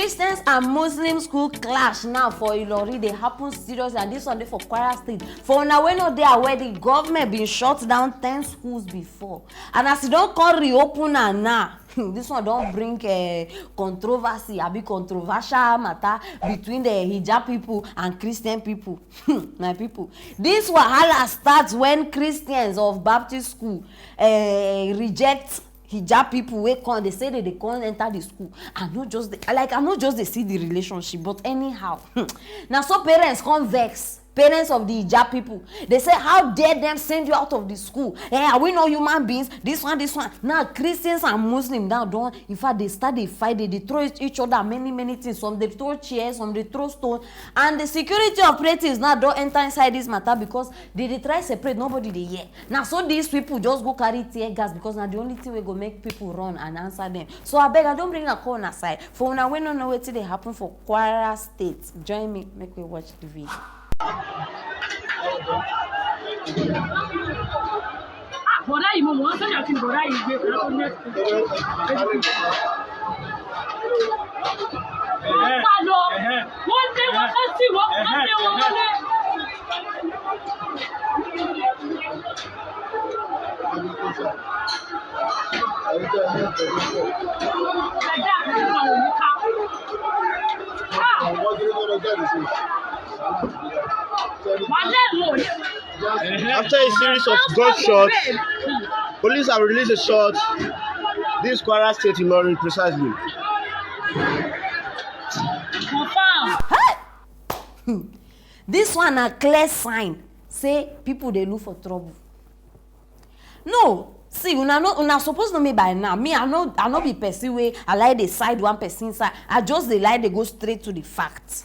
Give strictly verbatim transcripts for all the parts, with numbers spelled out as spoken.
Christians and Muslim school clash now for Ilori dey happen serious, and this one dey for Kwara State. For una wey no dey aware, the government bin shut down ten schools before, and as e don come reopen am now, this one don bring uh, controversy, abi controversial matter between the hijab people and Christian people. My people, this wahala start when Christians of Baptist school uh, reject hijab people wey come dey say they dey come enter the school. I no just dey like I no just dey see the relationship, but anyhow, hmm, na so parents come vex. Parents of the hijab people, they say, "How dare them send you out of the school? Eh, are we not human beings? This one, this one." Now Christians and Muslims now don, in fact, they start dey fight, they dey throw each other many many things. Some dey throw chairs, some dey throw stone, and the security operatives now don enter inside this matter because they dey try separate, nobody dey hear. Na so these people just go carry tear gas because na the only thing wey go make people run and answer them. So abeg, I don bring am come una side. For una wey no know wetin dey happen for Kwara State, join me make we watch the video. Bọ̀dá yìí mo mọ̀ ọ́n sọ́jà kí n bọ̀dá yìí gbé fún un. Wọ́n sá lọ, wọ́n lé wọn kán sí wọn, wọ́n lé wọn wọlé. After a series of gunshots, police have released a shot. This Kwara State in Lorry precisely. This one na clear sign say people dey look for trouble. No, see, una no una suppose know me by now. Me, I no I no be person wey I like dey side one person side. I just dey like dey go straight to the fact.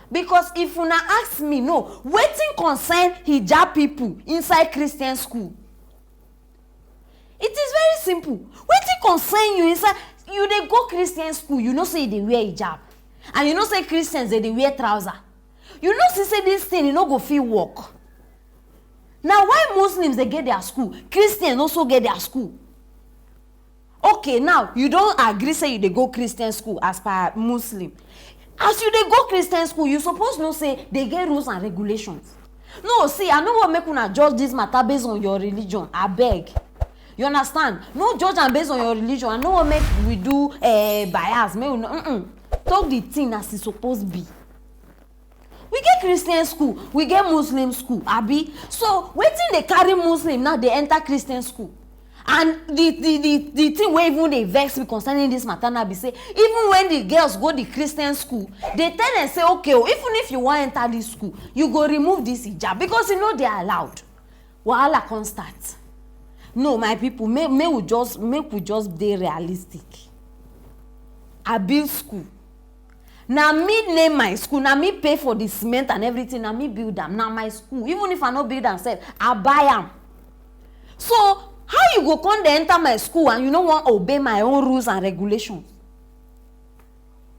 Because if una ask me, no, wetin concern hijab people inside Christian school? It is very simple. Wetin concern you inside? You dey go Christian school, you know say you dey wear hijab, and you know say Christians dey dey wear trouser. You know see say this thing e no go fit work. Na why Muslims dey get their school, Christians also get their school. Okay, now you don agree say you dey go Christian school as per Muslim. As you dey go Christian school, you suppose know say they get rules and regulations. No, see, I no wan make una judge this matter based on your religion, abeg. You understand? No judge am based on your religion. I no wan make we do uh, bias, make we no mm-mm. Talk the thing as e suppose be. We get Christian school, we get Muslim school, abi? So wetin dey carry Muslim now dey enter Christian school? And the the the the thing wey even dey vex me concerning this matter now be say, even when the girls go the Christian school, they tell them say, "Okay o, even if you wan enter this school, you go remove this hijab because e no dey allowed." Wahala come start. No, my people, make make we just make we just dey realistic. I build school. Na me name my school, na me pay for the cement and everything, na me build am, na my school. Even if I no build am sef, I buy am. So how you go come dey enter my school and you no wan obey my own rules and regulations?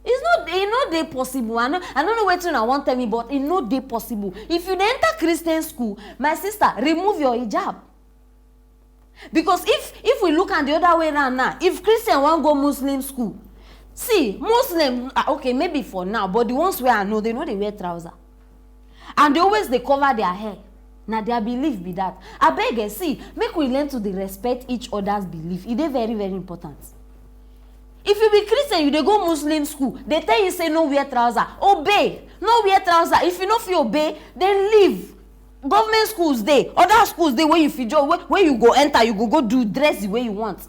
It's not e no dey possible. I no I no know wetin una wan tell me, but e no dey possible. If you dey enter Christian school, my sister, remove your hijab. Because if if we look am the other way round now, if Christian wan go Muslim school, see, Muslim, ah, okay, maybe for now, but the ones wey I know, they no dey wear trouser. And they always dey cover their hair. Na their belief be that. Abeg, eh, see, make we learn to dey respect each other's belief. E dey very very important. If you be Christian, you dey go Muslim school, they tell you say no wear trouser, obey. No wear trouser. If you no fit obey, then leave. Government schools dey, other schools dey wey you fit just wey wey you go enter, you go go do, dress the way you want.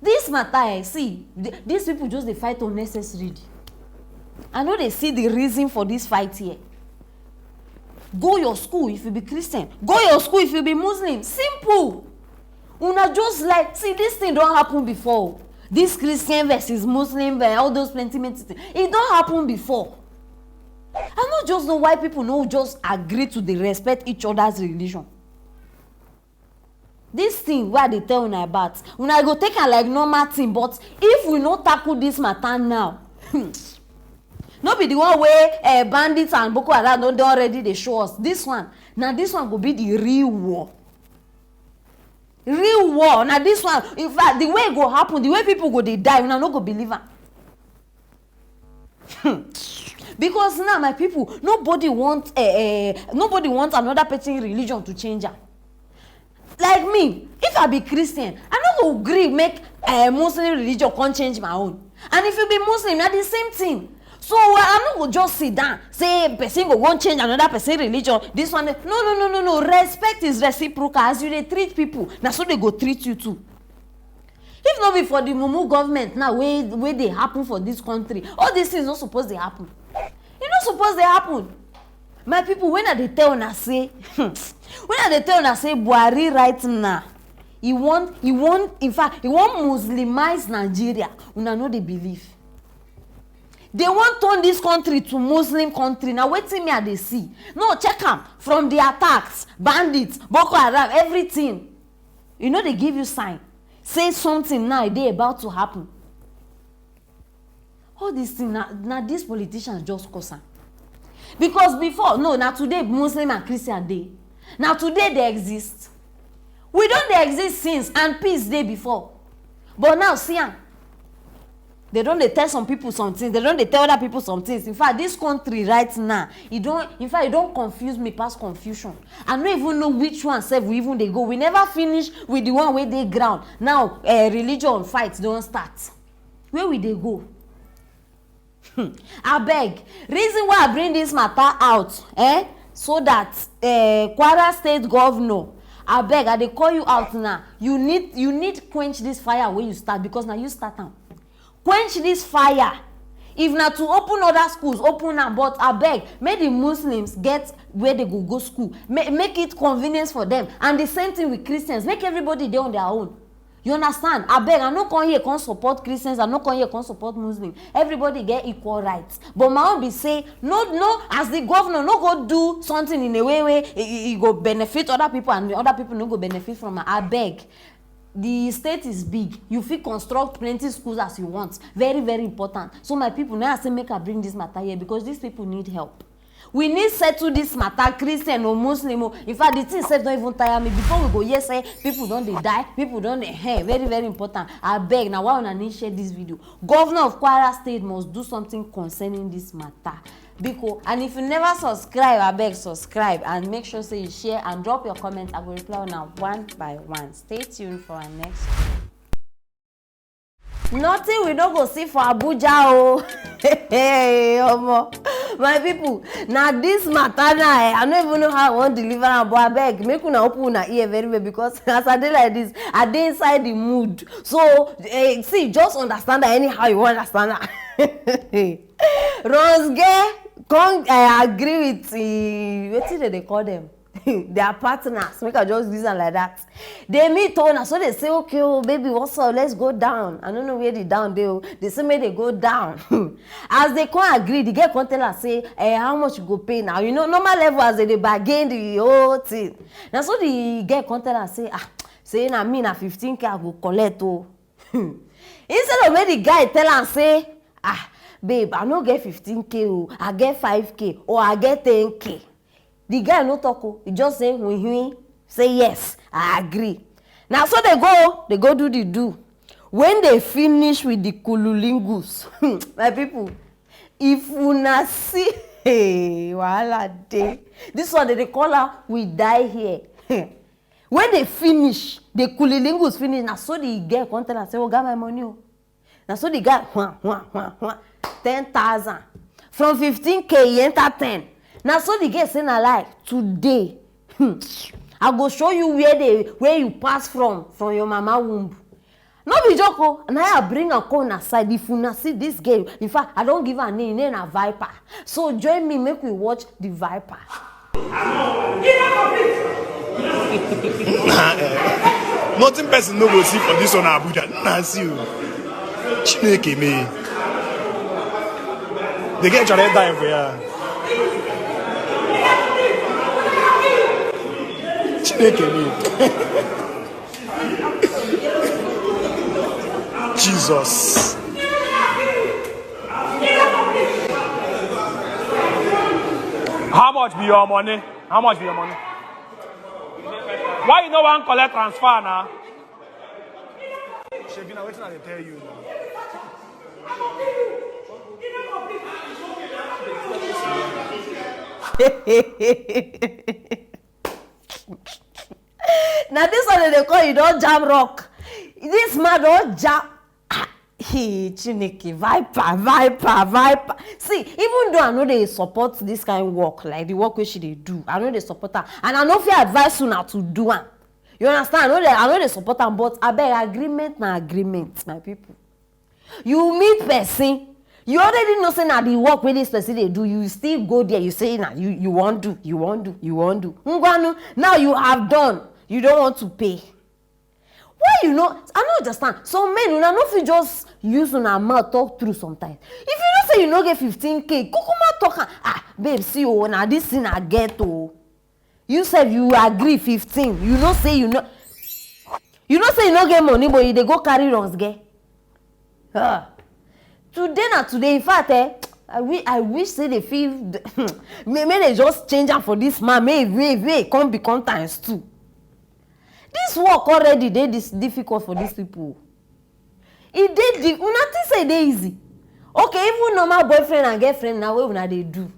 This matter, eh, see, th- these people just dey fight unnecessarily. I no dey see the reason for this fight here. Go your school if you be Christian. Go your school if you be Muslim. Simple. Una just like, see, this thing don happen before. This Christian versus Muslim, eh, all those plenty plenty things. E don happen before. I no just know why people no just agree to dey respect each other's religion. This thing wey I dey tell una about, una go take am like normal thing, but if we no tackle this matter now, no be the one wey uh, bandits and Boko Haram don don already dey show us. This one, na this one go be the real war. Real war. Na this one, in fact, the way e go happen, the way people go dey die, una no go believe am. Because now, my people, nobody want uh, uh, nobody want another person religion to change am. Like me, if I be Christian, I no go gree make uh, Muslim religion come change my own. And if you be Muslim, na the same thing. So uh, I no go just sit down say person go wan change another person religion. This one, no, no, no, no, no. Respect is reciprocal. As you dey treat people, na so they go treat you too. If no be for the mumu government now wey wey dey happen for this country, all these things no suppose dey happen. E no suppose dey happen. My people, when I dey tell una say when I dey tell una say Buhari right now, he wan he wan in fact he wan Muslimize Nigeria, una no dey believe. They wan turn this country to Muslim country. Na wetin me I dey see. No, check am from the attacks, bandits, Boko Haram, everything. E no dey give you sign say something now dey about to happen. All this thing na na these politicians just cause am. Because before, no, na today Muslim and Christian dey. Na today they exist. We don dey exist since and peace dey before. But now, see am. They don dey tell some people some things. They don dey tell other people some things. In fact, this country right now, e don in fact e don confuse me pass confusion. I no even know which one sef we even dey go. We never finish with the one wey dey ground. Now uh, religion fight don start. Where we dey go? Abeg, reason why I bring this matter out, eh? So that uh, Kwara State Governor, abeg, I dey call you out now. You need you need quench this fire wey you start because na you start am. Quench this fire. If na to open other schools, open am, but abeg, make the Muslims get where they go go school. Make, make it convenience for them. And the same thing with Christians. Make everybody dey on their own. You understand? Abeg, I no come here come support Christians, I no come here come support Muslims. Everybody get equal rights. But my own be say, no, no, as the governor, no go do something in a way where e, e, e go benefit other people and the other people no go benefit from am. Abeg, the state is big. You fit construct plenty schools as you want. Very, very important. So my people, now I say make I bring this matter here because these people need help. We need settle this matter, Christian or Muslim o. In fact, the thing sef don even tire me. Before we go hear say people don dey die, people don dey eh, very, very important. Abeg, na why una need share this video. Governor of Kwara State must do something concerning this matter. Biko, and if you never subscribe, abeg subscribe and make sure say you share and drop your comment. I go reply una one by one. Stay tuned for our next video. Nothing we no go see for Abuja o. Hey, omo, my people, na this matter na eh, I no even know how I wan deliver am, but abeg, make una open una ear very well because as I dey like this, I dey inside the mood. So eh, see, just understand am anyhow you wan understand am. Rose Gay come eh, agree with eh, wetin dem dey call them. Their partners, make I just use am like that. They meet o, na so they say, okay o, baby, what's up, let's go down. I no know where the down dey o. They say make they go down. As they come agree, the girl come tell her say, eh, how much you go pay now? You know, normal level as they dey bargain the whole thing. Na so the girl come tell her say, ah, say na me na fifteen k I go collect o. Instead of make the guy tell am say, ah, babe, I no get fifteen k o, I get five k or I get ten k. The guy no talk o, he just say, hmm, hmm, say yes, I agree. Na so they go, they go do the do. When they finish with the kululingus, my people, if una see, hey, wahala dey. This one they dey call am, we die here. When they finish, the cululingus finish, na so the girl come tell am say, oga, my money o. Na so the guy, wham, wham, wham, wham, ten thousand. From fifteen k, he enter ten. Na so the girl say, na lie, today, hmm, I go show you where they, where you pass from, from your mama womb. No be joke o, na I bring am come una side. If una see this girl, in fact, I don give her name, name na Viper. So join me, make we watch the Viper. Nothing person no go see for this one, Abuja. Na see you. Chineke me. They get your head down for ya. Chineke me. Jesus. How much be your money? How much be your money? Why you no wan collect transfer now? Shebi, na wetin I dey tell you now. Na this one dem dey call you don jam rock. This man don jam. Ah, hey, Chineke, viper, viper, viper. See, even though I no dey support this kind work, like the work wey she dey do, I no dey support am, and I no fit advise una to do am. You understand? I no dey, I no dey support am, but abeg, agreement na agreement, my people. You meet person, you already know say na the work wey this person dey do, you still go there, you say na you, you wan do, you wan do, you wan do. Ngwanu, now you have done, you don't want to pay. Why you no? I no understand. Some men, una no fit just use una mouth talk through sometimes. If you know say you no get fifteen K, kukuma talk am. Ah, babe, see o, na this thing I get o. You sef, you agree fifteen. You know say you no, you know say you no get money, but you dey go carry runs, girl. Ah. Today na today. In fact, eh, I wish, I wish say they feel may, may they just change am for this man. May, may, may come become times two. This work already dey this difficult for these people. E dey di-, una think say e dey easy? Okay, even normal boyfriend and girlfriend na wey una dey do.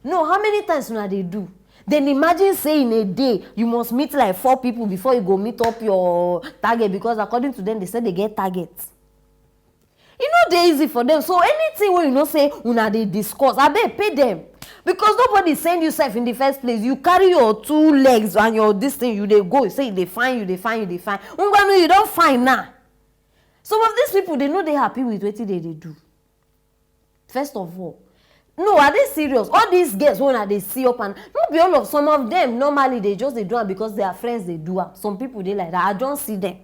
No, how many times una dey do? Then imagine say in a day you must meet like four people before you go meet up your target, because according to them, they say they get target. E no dey easy for them. So anything wey you know say una dey discuss, abeg, pay them, because nobody send you sef in the first place. You carry your two legs and your this thing, you dey go, you say you dey fine, you dey fine, you dey fine. Ngwanu, you don fine now. Some of these people, they no dey happy with wetin they dey do. First of all, no, are they serious? All these girls wey una dey see up and, no be all of, some of them normally they just dey do am because their friends dey do am. Some people dey like that. I don see them.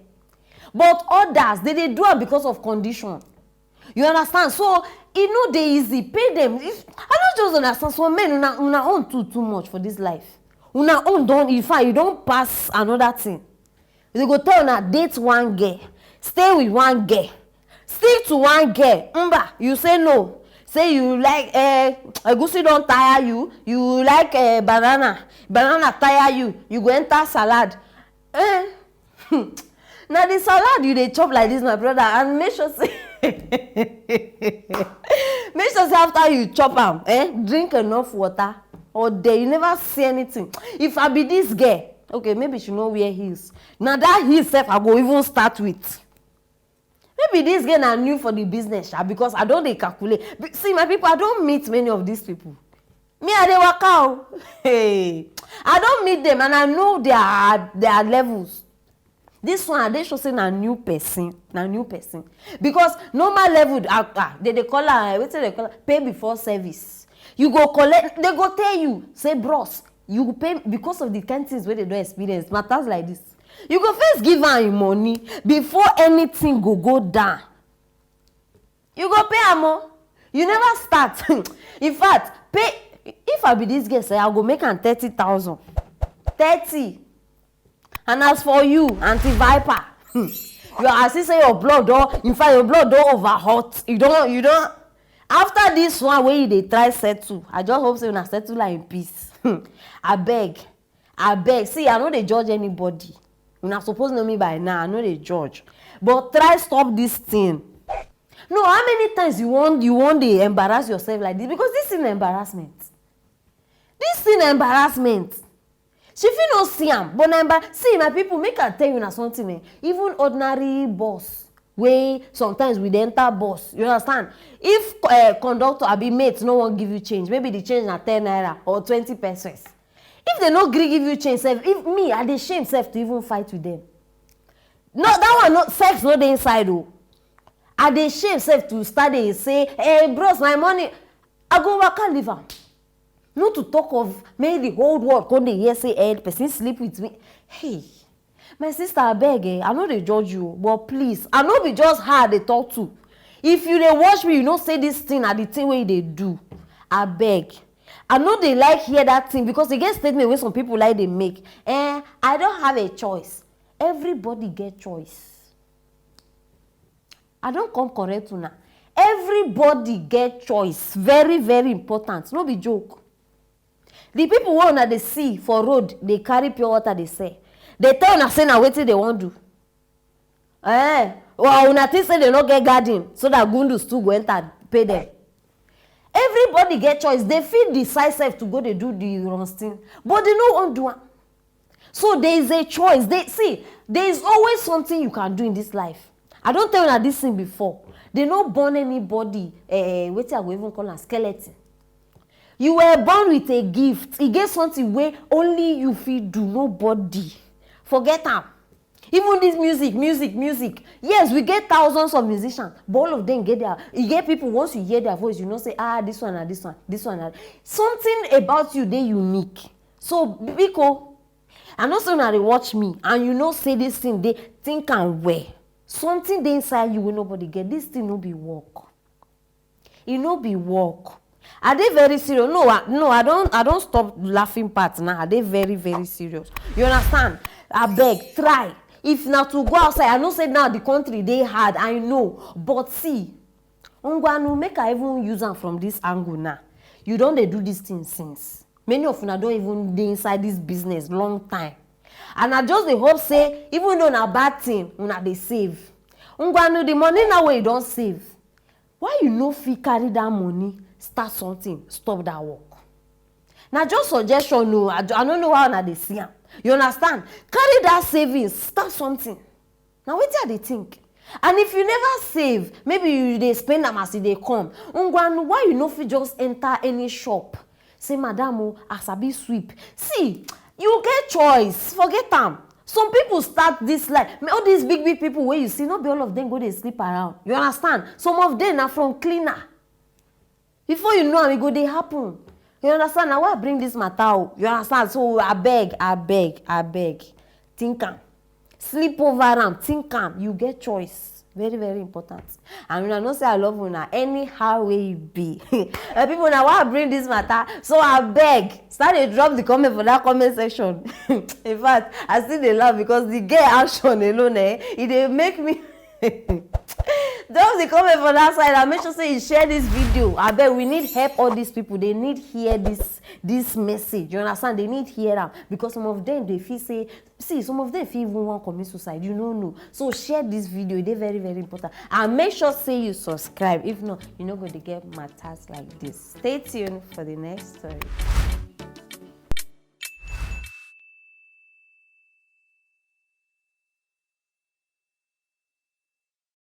But others, they dey do am because of condition. You understand? So e no dey easy. Pay them. If, I no just understand. Some men, una, una own too, too much for this life. Una own don, in fact, you don pass another thing. They go tell una date one girl, stay with one girl, stick to one girl. Mba, you say no. Say you like, eh, egusi don tire you. You like, eh, banana. Banana tire you. You go enter salad. Eh? Na the salad you dey chop like this, my brother, and make sure say, make sure say after you chop am, eh, drink enough water. Or there, you never see anything. If I be this girl, okay, maybe she no wear heels. Na that heel sef I go even start with. Maybe this girl na new for the business, sha, because I don dey calculate. Be-, see, my people, I don meet many of these people. Me, I dey waka o. Hey, I don meet them and I know their, their levels. This one, I dey sure say na new person, na new person. Because normal level, ah, ah, they dey call am, eh, wetin they call am? Pay before service. You go collect, they go tell you say, "Bros, you go pay," because of the kind things wey they don experience. Matters like this, you go first give am im money before anything go go down. You go pay am o. You never start. In fact, pay, if I be this girl, say I go make am thirty thousand. Thirty. And as for you, Auntie Viper, hmm, you are, I see say your blood don, in fact, your blood don over hot. You don, you don. After this one wey you dey try settle, I just hope say una settle am in peace. Hmm. Abeg, abeg, see, I no dey judge anybody. Una suppose know me by now. I no dey judge. But try stop this thing. No, how many times you wan, you wan dey embarrass yourself like this? Because this thing na embarrassment. This thing na embarrassment. She fit no see am, but na embar-, see, my people, make I tell you na something, eh. Even ordinary bus, wey sometimes we dey enter bus, you understand? If, eh, conductor abi mate no wan give you change, maybe the change na ten naira or twenty pesewas. If they no gree give you change sef, if me, I dey shame sef to even fight with them. No, that one, no, sex no dey inside o. I dey shame sef to start dey say, "Hey, bros, my money." I go waka leave am. Not to talk of make the whole world come dey hear say, "Eh, person sleep with me." Hey, my sister, abeg, eh, I no dey judge you, but please, I no be just her I dey talk to. If you dey watch me, you know say this thing na the thing wey you dey do. Abeg, I no dey like hear that thing because e get statement wey some people like dey make. Eh, I don't have a choice. Everybody get choice. I don come correct una. Everybody get choice. Very, very important. No be joke. The people wey una dey see for road dey carry pure water dey sell, dey tell una say na wetin they wan do. Eh, well, una think say they no get garden so that gundus too go enter pay them. Everybody get choice. They fit decide sef to go dey do the wrong thing, but they no wan do am. So there is a choice. They see, there is always something you can do in this life. I don tell una this thing before. They no born anybody, eh, wetin I go even call am, skeleton. You were born with a gift. E get something wey only you fit do, nobody. Forget am. Even this music, music, music. Yes, we get thousands of musicians, but all of them get their, you get people, once you hear their voice, you know say, ah, this one and this one, this one. And something about you dey unique. So, biko, I know say una dey watch me, and you know say this thing dey, think am well. Something dey inside you wey nobody get. This thing no be work. E no be work. I dey very serious. No, I, no, I don, I don stop laughing part now. I dey very, very serious. You understand? Abeg, try. If na to go outside, I know say now the country dey hard, I know. But see, ngwanu, make I even use am from this angle now. You don dey do this thing since. Many of una don even dey inside this business long time. And I just dey hope say, even though na bad thing, una dey save. Ngwanu, the money now wey you don save, why you no fit carry that money, start something, stop that work? Na just suggestion o, I, I no know how una dey see am. You understand? Carry that savings, start something. Na wetin I dey think. And if you never save, maybe you dey spend am as e dey come. Ngwanu, why you no fit just enter any shop? Say, madam o, I sabi sweep. See, you get choice, forget am. Some people start this life. All these big, big people wey you see, no be all of them go dey sleep around. You understand? Some of them na from cleaner. Before you know am, e go dey happen. You understand? Na why I bring this matter o. You understand? So abeg, abeg, abeg, think am. Sleep over am, think am. You get choice. Very, very important. And una know say I love una anyhow wey you be. Eh, people, na why I bring this matter. So abeg, start dey drop the comment for that comment section. In fact, I still dey laugh because the girl action alone, eh, e dey make me drop the comment for that side and make sure say you share this video. Abeg, we need help all these people. They need hear this, this message. You understand? They need hear am because some of them dey feel say, see, some of them fit even wan commit suicide. You no know. So share this video. E dey very, very important. And make sure say you subscribe. If not, you no go dey get matters like this. Stay tuned for the next story.